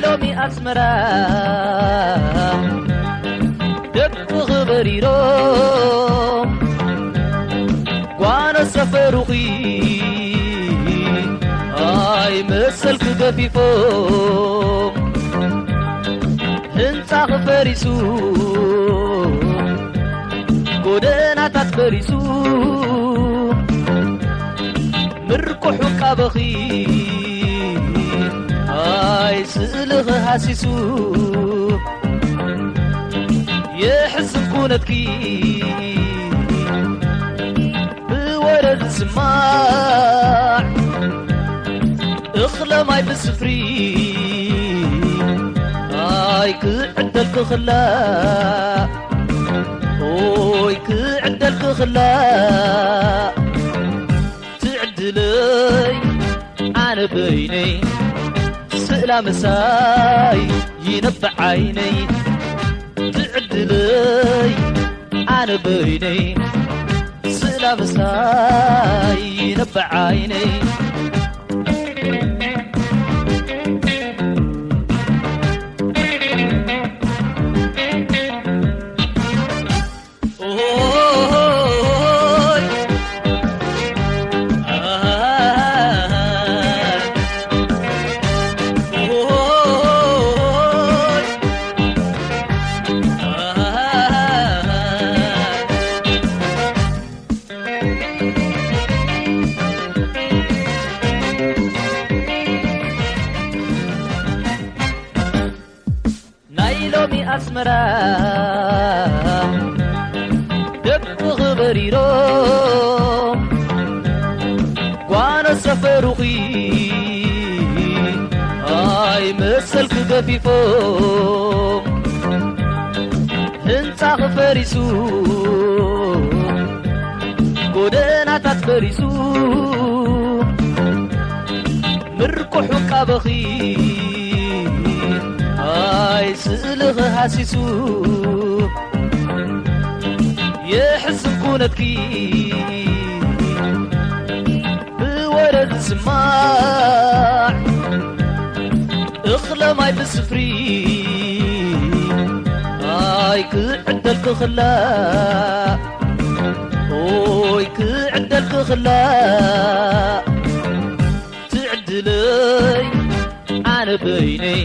ሎሚ ኣስመራ ደቂ ክበሪሮም ጓኖ ሰፈሩኺ ኣይ መሰልኪ ገፊፎም ህንጻኺ ፈሪሱ ጎደናታት ፈሪሱ ምርቁሕ ውቃበኺ ኣይ ስእልኺ ሃሲሱ የሕዝን ኩነትኪ ብወረ ዝስማዕ እኽለ ማይ ብስፍሪ ኣይ ክዕደል ክኽላእ ኦይ ክዕደል ክኽላእ ትዕድለይ ኣነ በይነይ ስእላ ምሳይ ይነብዕ ዓይነይ ትዕድለይ ኣነ በይነይ ስእላ ምሳይ ይነብዕ ዓይነይ ናይ ሎሚ ኣስመራ ደቂ ክበሪሮም ጓኖ ሰፈሩኺ ኣይ መሰልኪ ገፊፎም ህንጻኺ ፈሪሱ ጎደናታት ፈሪሱ ምርቁሕ ውቃበኺ ኣይ ስእልኺ ሃሲሱ የሕዝን ኩነትኪ ብወረ ዝስማዕ እኽለ ማይ ብስፍሪ ኣይ ክዕደል ክኽላእ ኦይ ክዕደል ክኽላእ ትዕድለይ ኣነ በይነይ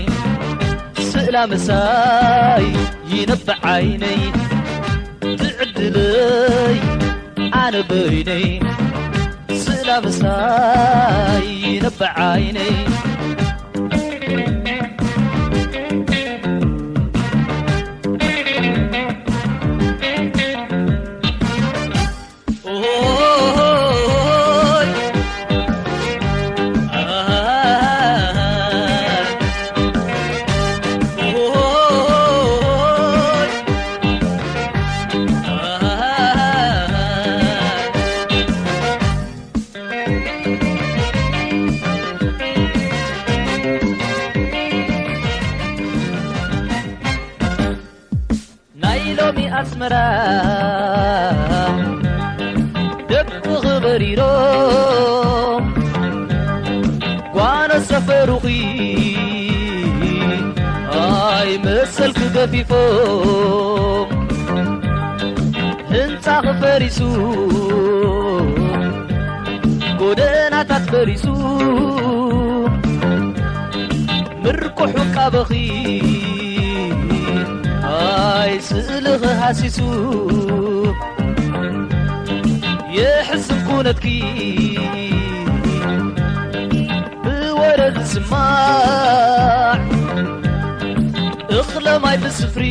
ስእላ ምሳይ ይነብዕ ዓይነይ ትዕድለይ ኣነ በይነይ ስእላ ምሳይ ይነብዕ ዓይነይ ናይ ሎሚ ኣስመራ ደቂ ክበሪሮ ጓኖ ሰፈሩኺ ኣይ መሰልኪ ገፊፎም ህንጻኺ ፈሪሱ ጎደናታት ፈሪሱ ምርቁሕ ውቃበኺ ኣይ ስእልኺ ሃሲሱ የሕዝን ኩነትኪ ብወረ ዝስማዕ እኽለ ማይ ብስፍሪ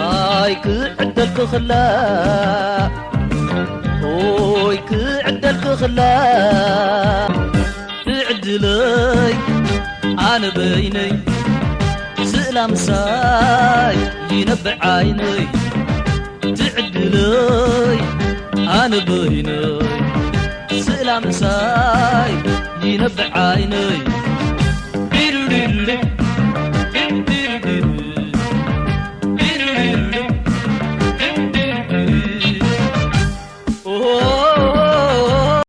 ኣይ ክዕደል ክኽላእ ኦይ ክዕደል ክኽላእ ትዕድለይ ኣነ በይነይ ስእላ ምሳይ ይነብዕ ዓይነይ ትዕድለይ ኣነ በይነይ ስእላ ምሳይ ይነብዕ ዓይነይ ዲሉሊሊ